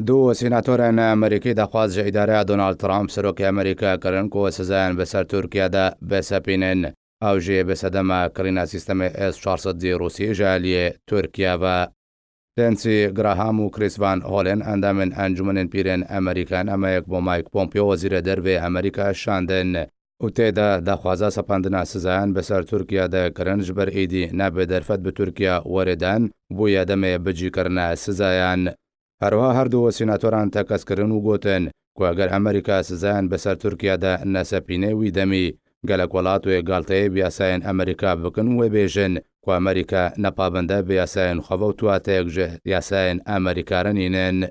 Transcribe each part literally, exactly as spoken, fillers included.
Du senatorên Amerîkî daxwaz ji îdareya Donald Trump, serokê Amerîka, kirin ku sizayan bi ser Tirkiye de bisepînin. Ew jî bi sedema kirîna sîstemê S çar sed Rûsî ji aliyê Tirkiye ve. Lindsey Graham û Chris Van Hollen, endamên Encûmenên Pîrên Amerîka, nameyek bo Mike Pompeo, wezîrê dervê Amerîka, şandin û tê de daxwaza sepandina sizayan bi ser Tirkiye de kirin, ji ber êdî nabê derfet bi Tirkiye were dan, bûye demê bicîkirina sizayan. Her wiha her du senatoran tekez kirin û gotin ku eger Amerîka sizayan bi ser Tirkiye de nesepîne, wî demî gelek welat wê galteyê bi yasayên Amerîka bikin û wê bêjin ku Amerîka ne pabend e bi yasayên xwe ve û tuateyek ji yasayên Amerîka re nînin.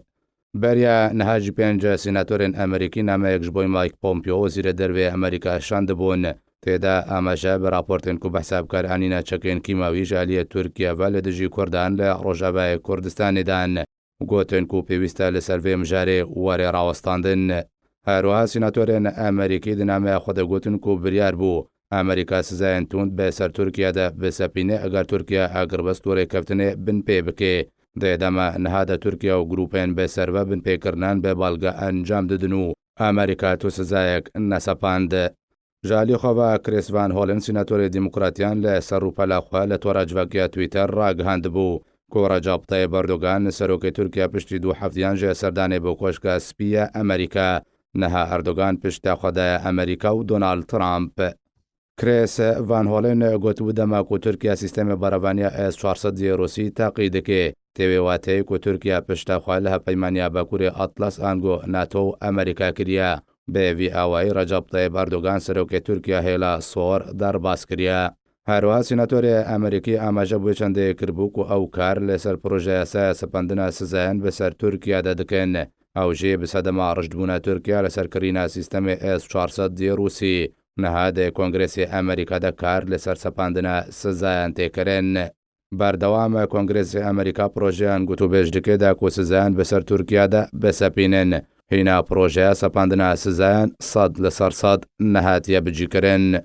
Beriya niha jî pênc senatorên Amerîkî nameyek ji bo Mike Pompeo, wezîrê dervê Amerîka, şandibûn. Tê de amaje bi raportên ku behsa bi kar anîna çekên kîmawî ji aliyê Tirkiye ve li dijî Kurdan li Rojavayê Kurdistanê dan. Gotin ku pêwîst e li ser vê mijarê were rawestandin. Her wiha senatorên Amerîkî di nameya xwe de gotin ku biryar bû Amerîka sizayên tund bi ser Tirkiye de bisepîne, eger Tirkiye agirbest û rêkeftinê binpê bike. Di dema niha de Tirkiye û grûpên bi ser ve binpêkirinan bi balga encam didin û Amerîka tu sizayek nesepand. Ji alî xwe ve Chris Van Hollen, senatorê demokratiyan, li ser rûpela xwe li tora civakiya Twitter ragihandibû ku Recep Tayyip Erdogan, serokê Tirkiye, piştî du heftiyan ji serdanê bo Koşka Spî ye Amerîka. Niha Erdogan pişta xwe daye Amerîka û Donald Trump. Chris Van Hollen gotibû, dema ku Tirkiye sîstemê berevaniya S çar sed Rûsî teqî dike, tê wê wateyê ku Tirkiye pişta xwe li Hevpeymaniya Bakurê Atlas ango NATO û Amerîka kiriye. Bi vî awayî Recep Tayyip Erdogan, serokê Tirkiye, hêla sor derbas kiriye. Her wiha senatorê Amerîkî amaje bi wê çendê kiribû ku ew kar li ser projeya yasaya sepandina sizayan bi ser Tirkiye de dikin. Ew jî bi sedema rijdbûna Tirkiye li ser kirîna sîstemê S çar sed Rûsî. Niha di Kongresê Amerîka de kar li ser sepandina sizayan tê kirin. Berdewam Kongresê Amerîka projeyan gotûbêj dike da ku sizayan bi ser Tirkiye de bisepînin. Hîna projeya sepandina sizayan sed li ser sed nehatiye bicîkirin.